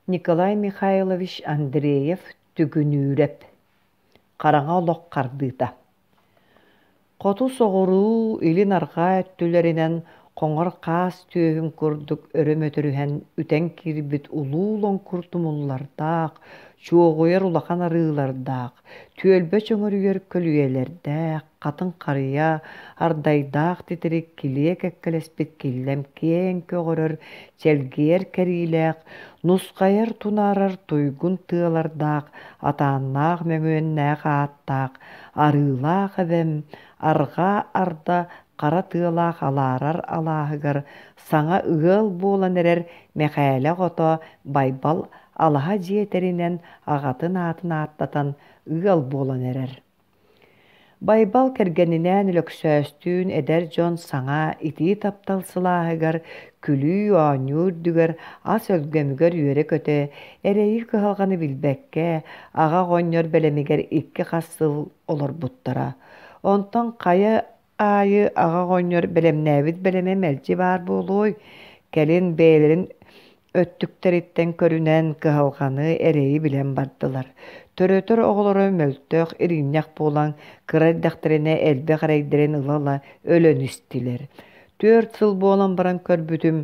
Николай Михайлович Андреев Түгүнүүрэп Хараҥа олох хардыыта Хоту соҕуруу, илин арҕаа өттүлэринэн хоҥор хаас түөһүн курдук өрө мөтөрүһэн үтэн киирбит улуу лоҥкур тумуллардаах, чуоҕуйар улахан арыылардаах, түөлбэ чөҥөрүйэр көлүйэлэрдээх, хатыҥ харыйа, ардайдаах титирик килиэ кэккэлэспит киллэм киэҥ көҕөрөр, чэлгийэр кэриилээх, нусхайар тунаарар туйгун тыалардаах, атааннаах мөҥүөннээх ааттаах, арыылаах эбэм, арҕаа арда хара тыалаах алаарар алааһыгар саҥа ыал буолан эрэр Мэхээлэ оҕото Байбал алаһа дьиэ тэринэн аҕатын аатын ааттатан ыал буолан эрэр. Байбал кэргэнинээн Өлөксөөстүүн эдэр дьон саҥа итии таптал сылааһыгар, күлүү-оонньуу үрдүгэр, ас өлгөмүгэр үөрэ-көтө, эрэйи-кыһалҕаны билбэккэ, аҕа оҕонньор бэлэмигэр икки-хас сыл олорбуттара. Онтон хайа аайы аҕа оҕонньор бэлэмнээбит бэлэмэ мэлдьи баар буолуой, кэлин бэйэлэрин өттүктэриттэн көрүнэн кыһалҕаны, эрэйи билэн бардылар. Төрөтөр оҕолоро мөлтөх, иринньэх буолан, кыра эрдэхтэринэ элбэх эрэйдэрин ыла-ыла өлөн истилэр. 4 сыл буолан баран көрбүтүм,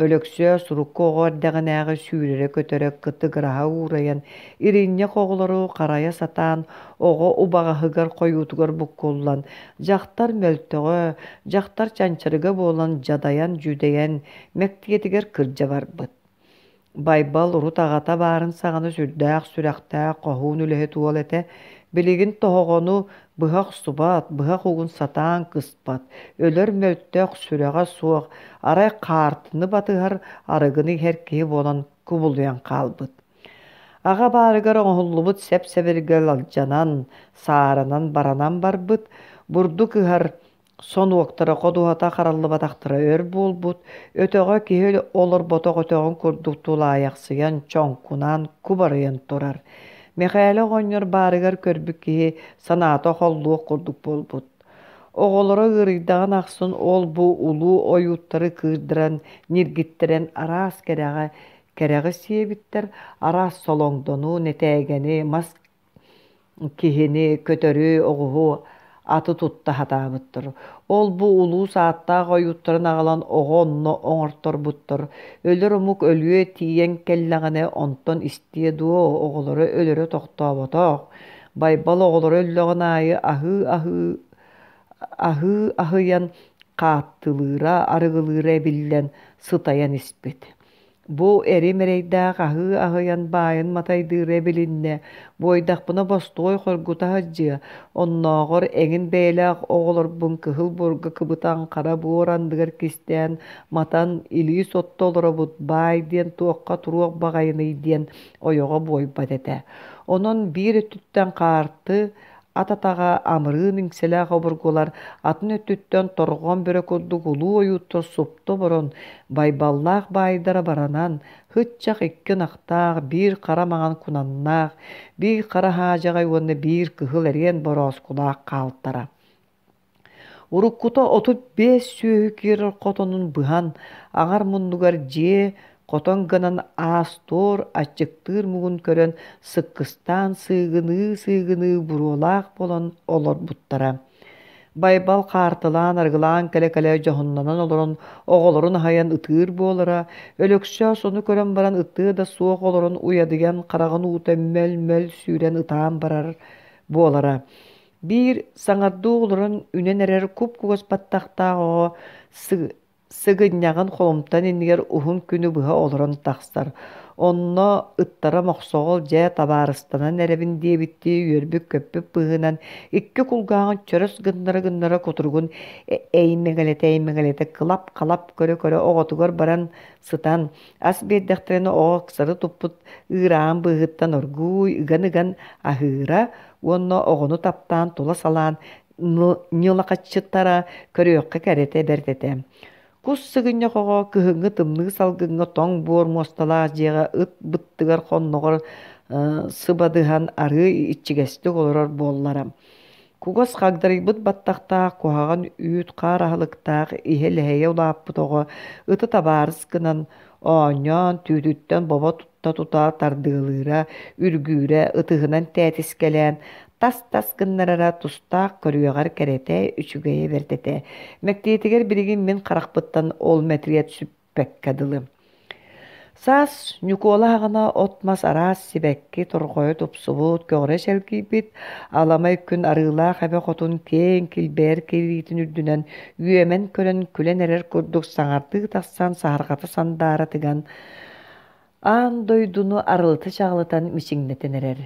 Өлөксөөс урукку оҕо эрдэҕинээҕи сүүрэрэ-көтөрө кытыгыраһа уурайан, иринньэх оҕолору харайа сатаан, оҕо убаҕаһыгар хойуутугар буккуллан, дьахтар мөлтөҕө, дьахтар чанчарыга буолан дьадайан-дьүдэйэн, мэктиэтигэр кырдьа барбыт. Байбал урут аҕата баарын саҕана сүрдээх сүрэхтээх хоһуун үлэһит уол этэ, билигин тоһоҕону быһа охсубат, быһах угун сатаан кыспат, өлөр мөлтөх, сүрэҕэ суох, арай хаартыны батыһар, арыгыны иһэр киһи буолан кубулуйан хаалбыт. Аҕа баарыгар оҥоһуллубут сэп-сэбиргэл алдьанан, сааранан баранан барбыт, бурдук ыһар Сонуоктара ходуһата хараллыбатахтара өр буолбут, өтөҕө киһи олорботох өтөҕүн курдук тулаайахсыйан, чоҥкунаан, кубарыйан турар. Мэхээлэ оҕонньор баарыгар көрбүт киһи санаата холлуох курдук буолбут. Оҕолоро ыарыйдаҕын ахсын ол-бу улуу ойууттары кыырдыран, ньиргиттэрэн араас кэрэҕэ кэрэҕи сиэбиттэр, араас солоҥдону, нэтээгэни, мас киһини, көтөрү, оҕуһу, аты тутта сатаабыттар. Ол-бу улуус ааттаах ойууттарын аҕалан оҕо онно оҥорторбуттар. Өлөр омук өлүө тиийэн кэллэҕинэ онтон истиэ дуо, оҕолоро өлөрө тохтооботох. Байбал оҕолоро өллөҕүн аайы аһыы-аһыы аһыы аһыйан хааттылыыра, арыгылыыра эбиллэн сытайан испит. Бу эрим эрэйдээх аһыы аһыйан баайын матайдыыра билиннэ, буойдахпына бостуой хоргута сылдьыа, оннооҕор эҥин бэйэлээх оҕолорбун кыһыл буорга кыбытан хара буор анныгар кистээн матан илии сотто олоробут баай диэн туохха туруох баҕайыный диэн ойоҕо буойбат этэ. Онон биир өттүттэн хаарты Ат атаҕа амырыын иҥсэлээх обургулар атын өттүттэн торҕон бөрө курдук улуу ойууттар супту оборон, Байбаллаах баайдара баранан, һыччах икки ынахтаах, биир хара маҥан кунаннаах, биир хара хаадьаҕай уонна биир кыһыл эриэн борооскулаах хаалтара. Уруккута 35 сүөһү киирэр хотонун быһан, аҥар муннугар дьиэ хотон гынан аас-туор аччыктыыр муҥун көрөн сыккыстаан сыыгыныы-сыыгыныы буруолаах буолан олорбуттара. Байбал хаартылаан арыгылаан кэлэ-кэлэ дьоһуннанан олорон оҕолорун аһайан ытыыр буолара, Өлөксөөс ону көрөн баран ытыа да суох олорон уйадыйан хараҕын уута мөл-мөл сүүрэн ытаан барар буолара. Биир саҥардыы олорон үнэн эрэр куп-кугас баттахтаах оҕо сыгынньаҕын холумтан иннигэр уһун күнү быһа олорон тахсар. Онно ыттара Мохсоҕол дьэ табаарыстанан эрэбин диэбиттии үөрбүт-көппүт быһыынан икки кулгааҕын чөрөс гыннара-гыннара кутуругун эймэҥэлэтэ-эймэҥэлэтэ кылап-халап көрө-көрө оҕотугар баран сытан ас биэрдэхтэринэ оҕо ыксары туппут ыыраан быыһыттан оргууй ыган-ыган аһыыра уонна оҕону таптаан тула салаан ньылахаччыттара көрүөххэ кэрэтэ бэрт этэ. Кус сыгынньах оҕо кыһыҥҥы тымныы салгыҥҥа тоҥ буор муосталаах дьиэҕэ ыт быттыгар хонноҕор сыбадыһан арыы иччигэстик олорор буоллара. Кугас хагдарыйбыт баттахтаах куһаҕан үүт-хаар аһылыктаах иһэ-лэһэйэ улааппыт оҕо ыты табаарыс гынан Оонньоон, түүтүттэн бобо тутта-тута тардыалыыра, үргүүрэ, ытыһынан тээтискэлээн, тас-тас гыннарара тустаах көрүөҕэр кэрэтэ, үчүгэйэ бэрт этэ. Мэктиэтигэр билигин мин харахпыттан ол мэтириэт сүппэккэ дылы. Саас Ньукуола аҕана от-мас араас сибэкки торҕойо тупсубут, көҕүрэ чэлгийбит, аламай күн Арыылаах эбэ хотун киэҥ килбэйэр кириитин үрдүнэн үөмэн көрөн күлэн эрэр курдук саҥардыы тахсан саһарҕата сандаара тыган Аан дойдуну арылыта чаҕылытан мичиҥнэтэн эрэр,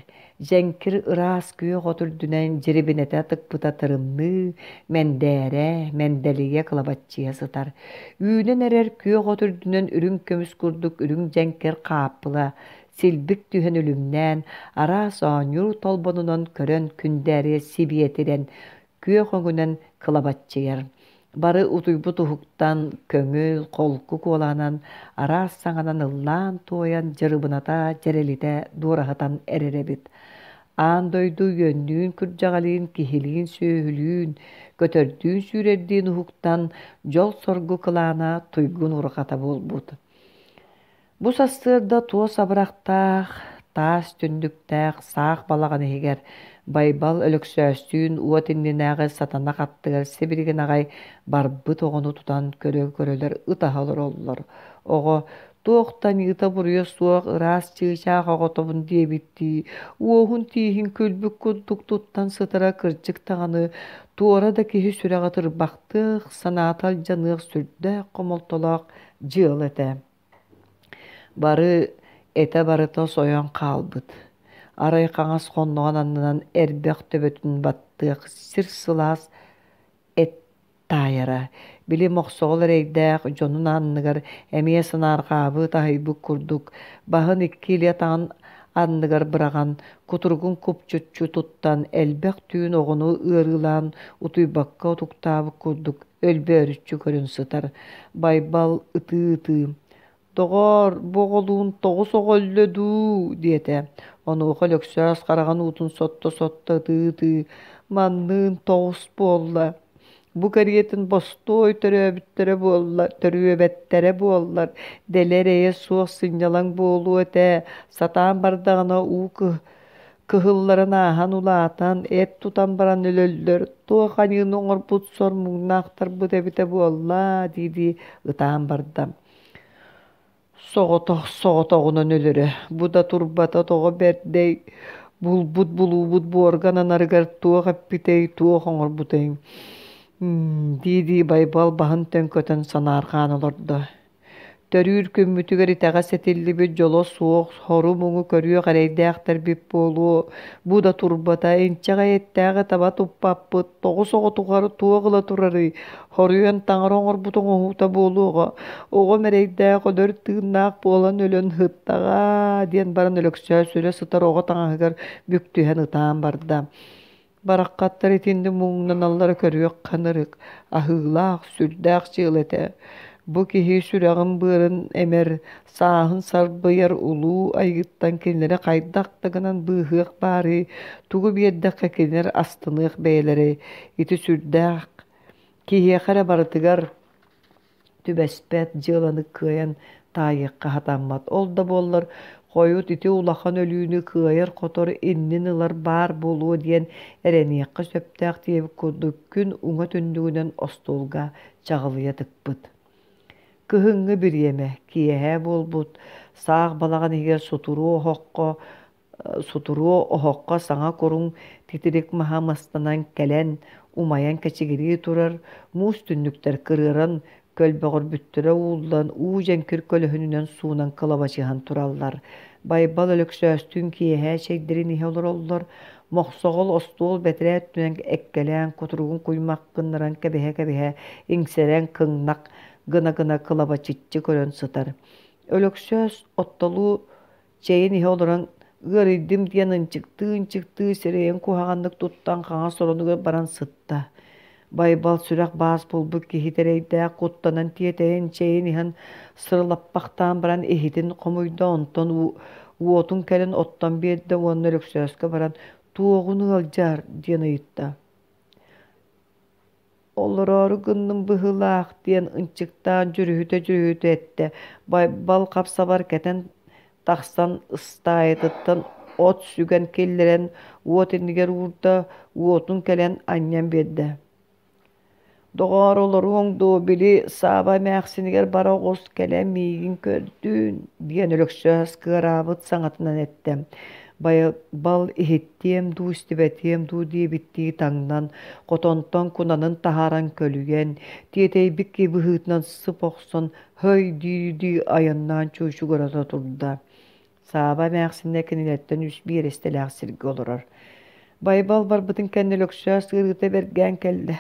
дьэҥкир ыраас күөх от үрдүнэн дьирибинэтэ тыкпыта тырымныы, мэндээрэ, мэндэлийэ кылабаччыйа сытар. Үүнэн эрэр күөх от үрдүнэн үрүҥ көмүс курдук үрүҥ дьэҥкир хааппыла силбик түһэн үлүмнээн, араас оонньуур толбонунан көрөн күндээрийэ сибиэтирэн, күөх өҥүнэн кылабаччыйар. Бары утуйбут уһуктан, көҥүл, холку куолаһынан араас саҥанан ыллаан-туойан дьырыбыната, дьэрэлитэ дуораһытан эрэр эбит. Аан дойду үөннүүн-күрдьэҕэлиин, киһилиин-сүөһүлүүн, көтөрдүүн-сүүрэрдиин уһуктан, дьол-соргу кылаана туйгун урҕата буолбут. Бу сарсыарда туос абырахтаах, таас түннүктээх саах балаҕан иһигэр Байбал Өлөксөөстүүн уот иннинээҕи сатанах аттыгар сибилигин аҕай барбыт оҕону тутан көрө-көрөлөр ытаһа олороллор. Оҕо туох да аньыыта-буруйа суох ыраас чыычаах оҕотобун диэбиттии, уоһун-тииһин күлбүт курдук туттан сытара кырдьык даҕаны туора да киһи сүрэҕэ тырбахтыах, санаата алдьаныах сүрдээх хомолтолоох дьыала этэ. Бары этэ барыта сойон хаалбыт, арай хаҥас хонноҕун аннынан эрбэх төбөтүн баттыах сир сылаас эт таайара, били мохсоҕол эрэйдээх дьонун анныгар эмиэ санаарҕаабыт аһыйбыт курдук, баһын икки илии атаҕын анныгар быраҕан, кутуругун купчуччу туттан, элбэх түүн оҕону ыарыылаан утуйбакка утуктаабыт курдук өлбөөрүччү көрөн сытар. Байбал ытыы-ытыы: «Доҕоор, бу оҕолуун тоҕус оҕо өллө дуу?» диэтэ. Онуоха Өлөксөөс хараҕын уутун сотто-сотто ытыы-ытыы: «Манныын тоҕус буолла. Бу кэриэтин бостуой төрөөбүттэрэ буолла, төрүөбэттэрэ буоллар, дэлэ эрэйэ суох сынньалаҥ буолуо этэ. Сатаан бардаҕына уу Кыһылларын ааһан улаатан, эт тутан баран өлөллөр, туох аньыыны оҥорбут сор муҥнаахтарбыт эбитэ буолла дии-дии ытаан барда. Соҕотох соҕотоҕунан өлөрө, бу да турбата тоҕо бэрдэй, булбут булуубут буорга ананарыгар туох эппитэй, туох оҥорбутай дии-дии Байбал баһын төҥкөтөн санаарҕаан олордо. Төрүүр күммүтүгэр итэҕэс этиллибит дьоло суох сору-муҥу көрүөх эрэйдээхтэрбит буолуо, бу да турбата, инчэҕэй эттээҕи таба туппаппыт, тоҕус оҕотугар туох ыла турарый, хоруйан таҥара оҥорбут оҥоһуута буолуоҕа, оҕом эрэйдээх өлөр тыыннаах буолан өлөн сыттаҕа диэн баран Өлөксөөс өлө сытар оҕо таҥаһыгар бүк түһэн ытаан барда. Бараххаттар итинник муҥнаналлара көрүөх ханарык, аһыылаах, сүрдээх дьыала этэ. Бу киһи сүрэҕин-быарын эмэр, сааһын сарбыйар улуу айыыттан кинилэри хайдах да гынан быыһыах баарый, тугу биэрдэххэ кинилэр астыныах бэйэлэрэй, ити сүрдээх киһиэхэ эрэ барытыгар түбэспэт дьыаланы кыайан таайыахха сатаммат. Ол да буоллар, хойут ити улахан өлүүнү кыайар-хотор иннин ылар баар буолуо диэн эрэниэххэ сөптөөх диэбит курдук күн уҥа түннүгүнэн остуолга чаҕылыйа тыкпыт. Кыһыҥҥы бириэмэ, киэһэ буолбут, саах балаҕан иһигэр сутуруо оһоххо Сутуруо оһоххо саҥа куруҥ титирик маһа мастанан кэлэн, умайан кэчигирии турар, муус түннүктэр кырыаран, көлбөҕүрбүттэрэ ууллан, уу дьэҥкир көлөһүнүнэн суунан кылабачыһан тураллар. Байбал Өлөксөөстүүн киэһэ чэйдэрин иһэ олороллор. Мохсоҕол остуол бэтэрээ өттүнэн эккэлээн, кутуругун куймах гыннаран кэбиһэ-кэбиһэ, иҥсэрэн кыҥнах гына-гына кылабачыччы көрөн сытар. Өлөксөөс оттолуу Чэйин иһэ олорон ыарыйдым диэн ынчыктыы-ынчыктыы сирэйин куһаҕаннык туттан хаҥас оронугар баран сытта. Байбал сүрэх баас булбут киһи эрэйдээх куттанан тиэтэйэн чэйин иһэн сырылаппахтаан баран иһитин хомуйда, онтон уотун кэлин оттон биэрдэ уонна Өлөксөөскө баран «Туоҕун ыалдьар?» диэн ыйытта. Олороору гынным быһыылаах диэн ынчыктаан дьүрүһүтэ-дьүрүһүтэ эттэ. Байбал хап-сабар кэтэн тахсан ыстаайатыттан от сүгэн киллэрэн уот иннигэр уурда, уотун кэлэн анньан биэрдэ. Доҕоор, олоруоҥ дуо, били Сааба эмээхсинигэр бара оҕус, кэлэн миигин көрдүүн, диэн Өлөксөөс кыараабыт саҥатынан эттэ. Байбал иһиттиэм дуу, истибэтиэм дуу диэбиттии таҥнан, хотонтон кунанын таһааран көлүйэн, тиэтэйбит киһи быһыытынан сып охсон, «Һый» дии-дии айаннаан чуучугурата турда. Сааба эмээхсинэ кинилэртэн үс биэрэстэлээх сиргэ олорор. Байбал барбытын кэннэ Өлөксөөс ыарыыта бэргээн кэллэ.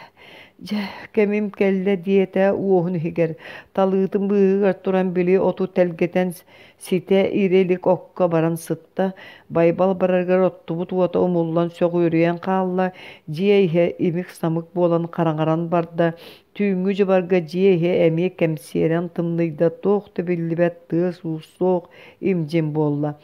Дьэ, кэмим кэллэ диэтэ уоһун иһигэр. Талыытын быыһыгар туран били оту тэлгэтэн ситэ ирэ илик окко баран сытта. Байбал барарыгар оттубут уота умуллан сөҕүөрүйэн хаалла. Дьиэ иһэ имик-самык буолан хараҥаран барда. Түүҥҥү дьыбарга дьиэ иһэ эмиэ кэмсиэрэн тымныйда, туох да биллибэт тыас-уус суох, им-дьим буолла.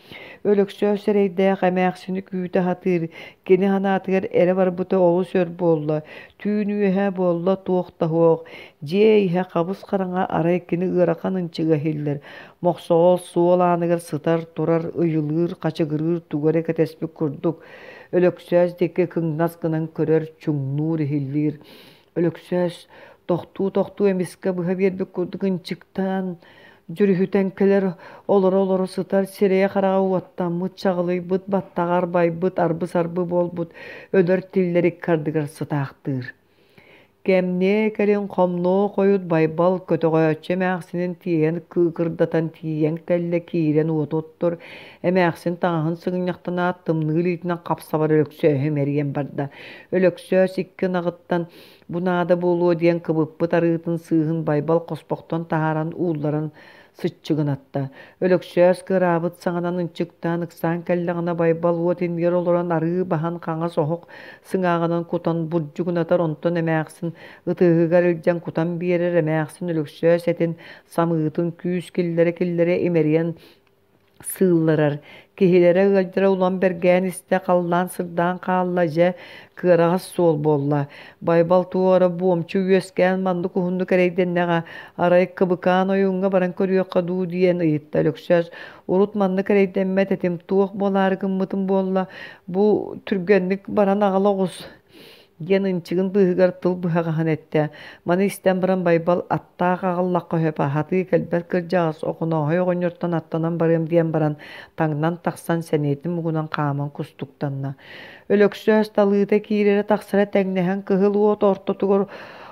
Өлөксөөс эрэйдээх эмээхсини күүтэ сатыыр, кини санаатыгар эрэ барбыта олус өр буолла, түүн үөһэ буолла туох да суох. Дьиэ иһэ хабыс-хараҥа арай кини ыарахан ынчыга иһиллэр, мохсоҕол суол ааныгар сытар, турар, ыйылыыр, хачыгырыыр тугу эрэ кэтэспит курдук. Өлөксөөс диэки кыҥнас гынан көрөр, чуҥнуур, иһиллиир. Өлөксөөс тохтуу-тохтуу эмискэ быһа биэрбит курдук ынчыктаан, дьүрүһүтэн кэлэр, олоро-олоро сытар, сирэйэ-хараҕа уоттаммыт, чаҕылыйбыт, баттаҕа арбайбыт, арбы-сарбы буолбут, өлөр тиллэр икки ардыгар сытаахтыыр. Кэмниэ кэлин хомнуо хойут Байбал көтөҕөөччү эмээхсинин тиэйэн кыыкырдатан тиийэн кэллэ, киирэн уоту оттор, эмээхсин таҥаһын сыгынньахтанаат тымныы илиитинэн хапсабар Өлөксөөһү имэрийэн барда. Өлөксөөс икки ынаҕыттан бу наада буолуо диэн кыбыппыт арыытын сыыһын Байбал хоспохтон таһааран уулларан сыччыгынатта. Өлөксөөс кыараабыт саҥанан ынчыктаан ыксаан кэллэҕинэ Байбал уот иннигэр олорон арыы баһан хаҥас оһох сыҥааҕынан кутан бурдьугунатар, онтон эмээхсин ытыһыгар илдьэн кутан биэрэр. Эмээхсин Өлөксөөс этин самыытын күүс киллэрэ-киллэрэ имэрийэн сыылларар. Киһилэрэ ыалдьара улам бэргээн истэ, халлаан сырдаан хаалла, дьэ, кыараҕас суол буолла. Байбал туора буомчу үөскээн маннык уһуннук эрэйдэннэҕэ, арай Кыбыкаан ойууҥҥа баран көрүөххэ дуу диэн ыйытта Өлөксөөс. Урут маннык эрэйдэммэт этим, туох буолаары гыммытым буолла, бу түргэнник баран аҕала оҕус диэн ынчыгын быыһыгар тыл быһаҕаһын эттэ. Маны истэн баран Байбал аттаах аҕаллахха сөп, аһатыы кэлбэт кырдьаҕас Охонооһой оҕонньортон аттанан барыам диэн баран, таҥнан тахсан сэниэтин муҥунан хааман кустуктанна. Өлөксөөс талыыта киирэрэ-тахсара тэҥнэһэн кыһыл уот ортотугар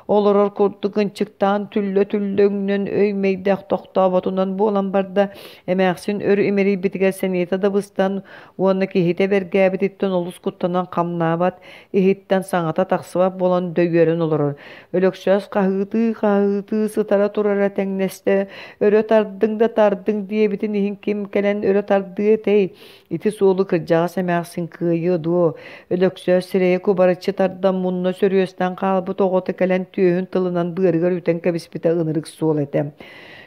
олорор курдук ынчыктаан түллэ-түллэ өҥнөн өй-мэйдээх тохтооботунан буолан барда. Эмээхсин өр имэрийбитигэр сэниэтэ да быстан уонна киһитэ бэргээбититтэн олус куттанан хамнаабат, иһиттэн саҥата тахсыбат буолан дөйүөрэн олорор. Өлөксөөс хаһыытыы-хаһыытыы сытара турара тэҥнэстэ, өрө тардыҥ да тардыҥ диэбитин иһин ким кэлэн өрө тардыа этэй? Ити суолу кырдьаҕас эмээхсин кыайыа дуо? Өлөксөөс сирэйэ кубарыччы тардан мунна сөрүөстэн хаалбыт оҕото кэлэн түөһүн тылынан быарыгар үтэн кэбиспитэ ынырык суол этэ.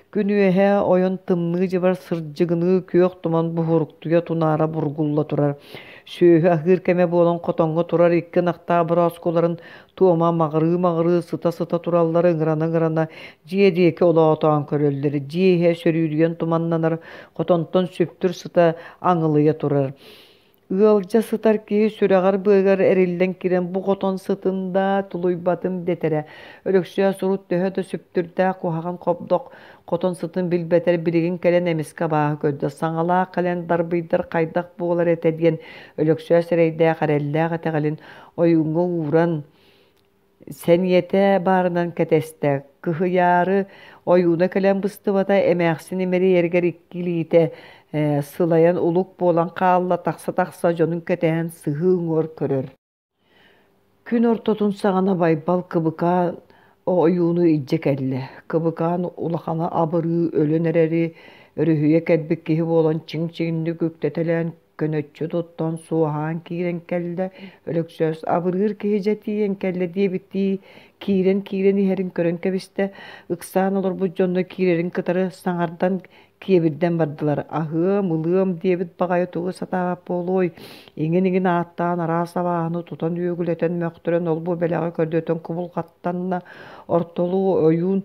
Күн үөһэ ойон тымныы дьыбар сырдьыгыныы күөх туман буһуруктуйа тунаара бургулла турар. Сүөһү аһыыр кэмэ буолан хотоҥҥо турар икки ынахтаах борооскуларын туома маҕырыы-маҕырыы сыта-сыта тураллара ыҥырана-ыҥырана дьиэ диэки олоотоон көрөллөр. Дьиэ иһэ сөрүүдүйэн туманнанар, хотонтон сүптүр сыта аҥылыйа турар. Ыалдьа сытар киһи сүрэҕэр-быарыгар эриллэн киирэн бу хотон сытын да тулуйбатым дэтэрэ. Өлөксөөс урут төһө да сүптүрдээх куһаҕан хобдох хотон сытын билбэтэр билигин кэлэн эмискэ абааһы көрдө. Саҥалаах кэлэн дарбыйдар хайдах буолар этэ диэн Өлөксөөс эрэйдээх эрэллээх итэҕэлин ойууҥҥа ууран сэниэтэ баарынан кэтэстэ. Кыһыйаары ойууна кэлэн быстыбата, эмээхсин имэрийэригэр икки илиитэ сылайан улук буолан хаалла, тахса-тахса дьонун кэтэһэн сыһыы уҥуор көрөр. Күн ортотун саҕана Байбал Кыбыкаан ойууну илдьэ кэллэ. Кыбыкаан улахана абырыы өлөн эрэри өрүһүйэ кэлбит киһи буолан чиҥ-чиҥник үктэтэлээн көнөччү туттан суоһаан киирэн кэллэ. Өлөксөөс абырыыр киһи дьэ тиийэн кэллэ диэбиттии киирэн-киирэн иһэрин көрөн кэбистэ. Ыксаан олорбут дьонно киирэрин кытары саҥардан киэбирдэн бардылар. Аһыам, ылыам диэбит баҕайы тугу сатаабат буолуой? Иҥин-иҥин ааттаан араас абааһыны тутан үөгүлэтэн мөхтөрөн ол-бу бэлэҕи көрдөтөн кубулҕаттанна. Ортолуу ойуун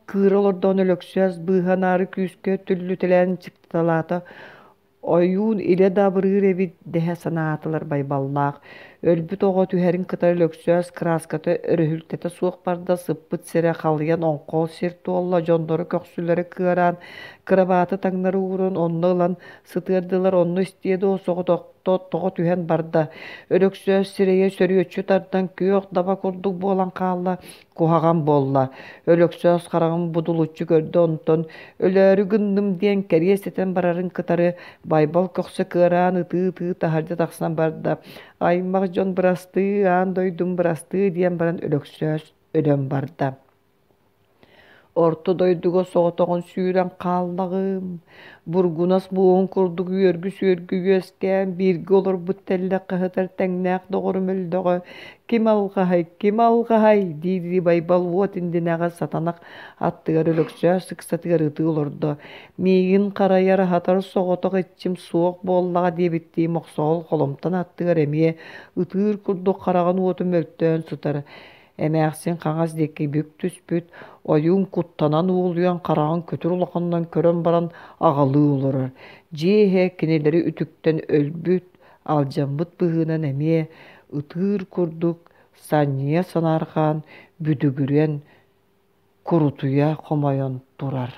кыыра олордоҕуна Өлөксөөс быыһанаары күүскэ түллүтэлээн чыкталаата. Ойуун илэ да абырыыр эбит дэһэ санаатылар Байбаллаах. Өлбүт оҕо түһэрин кытары Өлөксөөс кырааската өрүһүлтэтэ суох барда, сыппыт сирэ халыйан оҥхол сир туолла, дьонноро көхсүлэрэ кыараан, кырабааты таҥнары ууран онно ылан сытыардылар, онно истиэ дуо соҕотохто тоҕо түһэн барда. Өлөксөөс сирэйэ сөрүөччү тардан күөх даба курдук буолан хаалла, куһаҕан буолла. Өлөксөөс хараҕын будулуччу көрдө, онтон өлөөрү гынным диэн кэриэс этэн барарын кытары Байбал көхсө кыараан ытыы-ытыы таһырдьа тахсан барда. Аймах дьон бырастыы, аан дойдум бырастыы диэн баран Өлөксөөс өлөн барда. Орто дойдуга соҕотоҕун сүүрэн хааллаҕым. Бургунас буоһун курдук үөргү-сүөргү үөскээн, бииргэ олорбут тэллэх хаһытар тэҥнээх доҕорум өллөҕө. Ким алҕаһай, ким алҕаһай? дии-дии Байбал уот иннинээҕи сатанах аттыгар Өлөксөөс ыксатыгар ытыы олордо. Миигин харайар, аһатар соҕотох иччим суох буоллаҕа диэбиттии Мохсоҕол холумтан аттыгар эмиэ ытыыр курдук хараҕын уоту мөлтөөн сытар. Эмээхсин хаҥас диэки бүк түспүт, ойуун куттанан уолуйан хараҕын күтүр улаханынан көрөн баран аҕалыы олорор. Дьиэ иһэ кинилэри үтүктэн өлбүт, алдьаммыт быһыынан эмиэ ытыыр курдук санньыйа санаарҕаан, бүдүгүрэн, курутуйа хомойон турар.